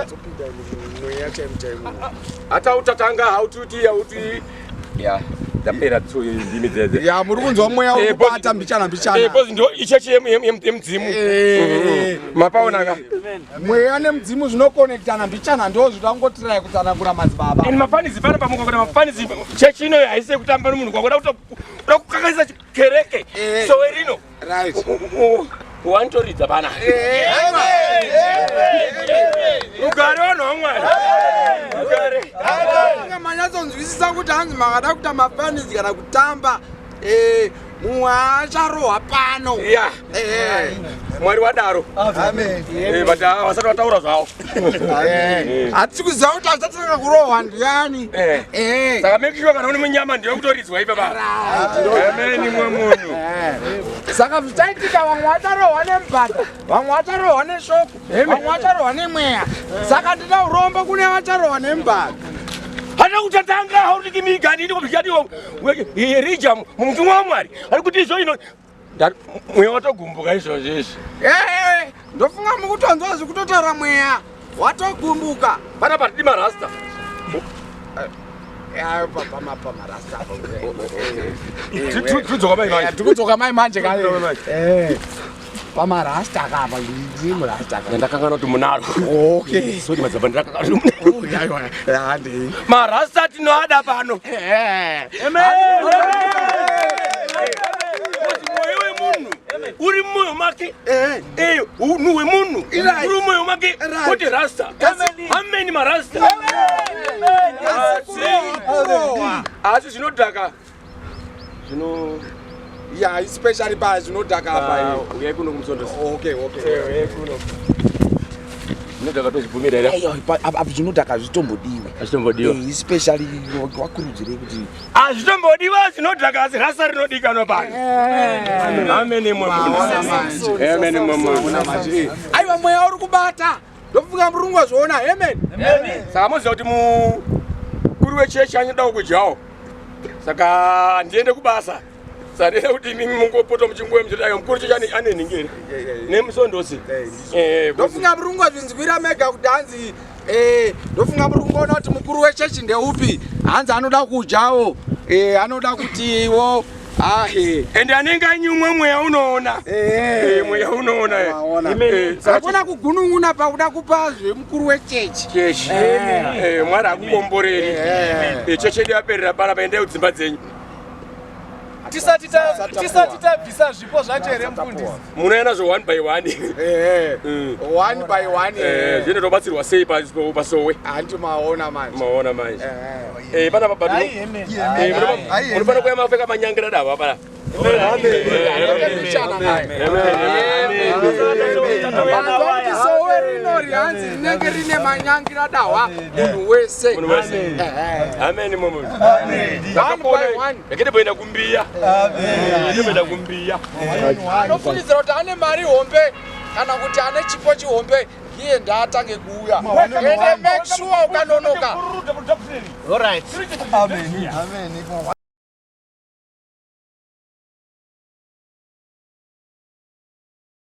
Tsopinda mweya chaimu chaimu. Hata utatanga haututi hauti. Ya, ndapera tsuyo ndimi dzedze. Ya, muri kunzwa mweya uri kubata mbichana mbichana. Bozi ndo ichechi yemudzimu. Mapaona ka? Mweya nemudzimu zvinokonektana mbichana, ndo zvitangotirai kutsanangura madzibaba. And mafanizi pana pamuka kuti mafanizi chechi ino haisi yekutamba nemunhu kwakuda kuda kukanganisa kereke. Sowe rino. Right. Wantoridza pana. Rugare vanhu vaMwari. Rugare. Inga manyatsonzwisisa kuti hanzi makada kuita mafanizi kana kutamba, mumwe acharohwa pano. Ya. Mwari wadaro. Amen. But vasati vataura zvavo. Hatisi kuziva kuti achatanga kurohwa ndiani. Saka make sure kana une munyama ndiwe kutoridzwa ipapa. Amen mwe munhu. Saka zvichaitika, vamwe vacharohwa nemubhadha, vamwe vacharohwa neshoko, vamwe vacharohwa nemweya. Saka ndina urombo kune vacharohwa nemubhadha. Hana kutatanga hautikimigani ndikobvikatiwo Erija mumutumwa waMwari ari kuti izvo ino mweya watogumbuka izvozvo izvi. Ndofunga mukutonzwa zvikutotaura, mweya watogumbuka. Pana patidi marasta. Pamarasta. Tidzoka mai manje. Tikudzoka mai manje ka. Pamarasta kapa, ndiri murasta ka. Ndakangana kuti munaro. Okay. Sorry madzibaba, ndakangana kuti munaro. Handei. Marasta tinoada pano. Mwoyo wemunhu uri mumwoyo make. Unhu hwemunhu uri mumwoyo make. Kuti rasta, ameni marasta, asi zvinodhaka zvino Ya, especially pa zvinodhaka apa. Uyai kuno kumusondosi. Okay. Uyai kuno, zvinodhaka tozvibvumira here? Aiwa, apa zvinodhaka zvitombodiwe. Hazvitombodiwa. Especially wakurudzirei kuti Hazvitombodiwa zvinodhaka, asi rasa rinodikanwa pano. Ameni mwe munhu. Ameni mwe munhu. Aiwa, mweya uri kubata, ndofunga murungu wazviona. Amen. Saka moziva kuti mukuru wechechi anodawo kudyawo, saka ndiende kubasa, saka ndida kuti imimi mungopota muchinguva muchiti aiwa, mukuru chechi ane nhingi here nemusondosi. Ndofunga murungu wazvinzwira mega kuti hanzi ndofunga muri kungoona kuti mukuru wechechi ndeupi. Hanzi anoda kudyawo, anoda kutiwo ahe. Ende anenge anyumwe, mweya unoona. Mweya unoona. Waona. Saka Hakuna kugunun'una pakuda kupa zvemukuru wechechi. Chechi, Mwari akukomboreri. Chechi yedu yaperera panapa, endai kudzimba dzenyu. Tisati tabvisa zvipo zvacho here, mufundisi? Munoya nazvo one by one. One by one. Zvino tobatsirwa sei pasowe? Hanti maona manje? Maona manje. Panapa batu Hai, amen. munofanira kuya mapfeka manyangira dava pana. Mbichana naye. Vanzwa kuti sowe rinori hanzi rinenge rine manyangira dahwa, munhu wese. Munhu wese. Amen mwe munhu. One by one. Rekete boenda kumbiya, boenda kumbiya. Anofungidzira kuti ane mari hombe kana kuti ane chipo chihombe, iye ndaatange kuuya. Ende make sure ukanonoka. Alright. Amen. Amen.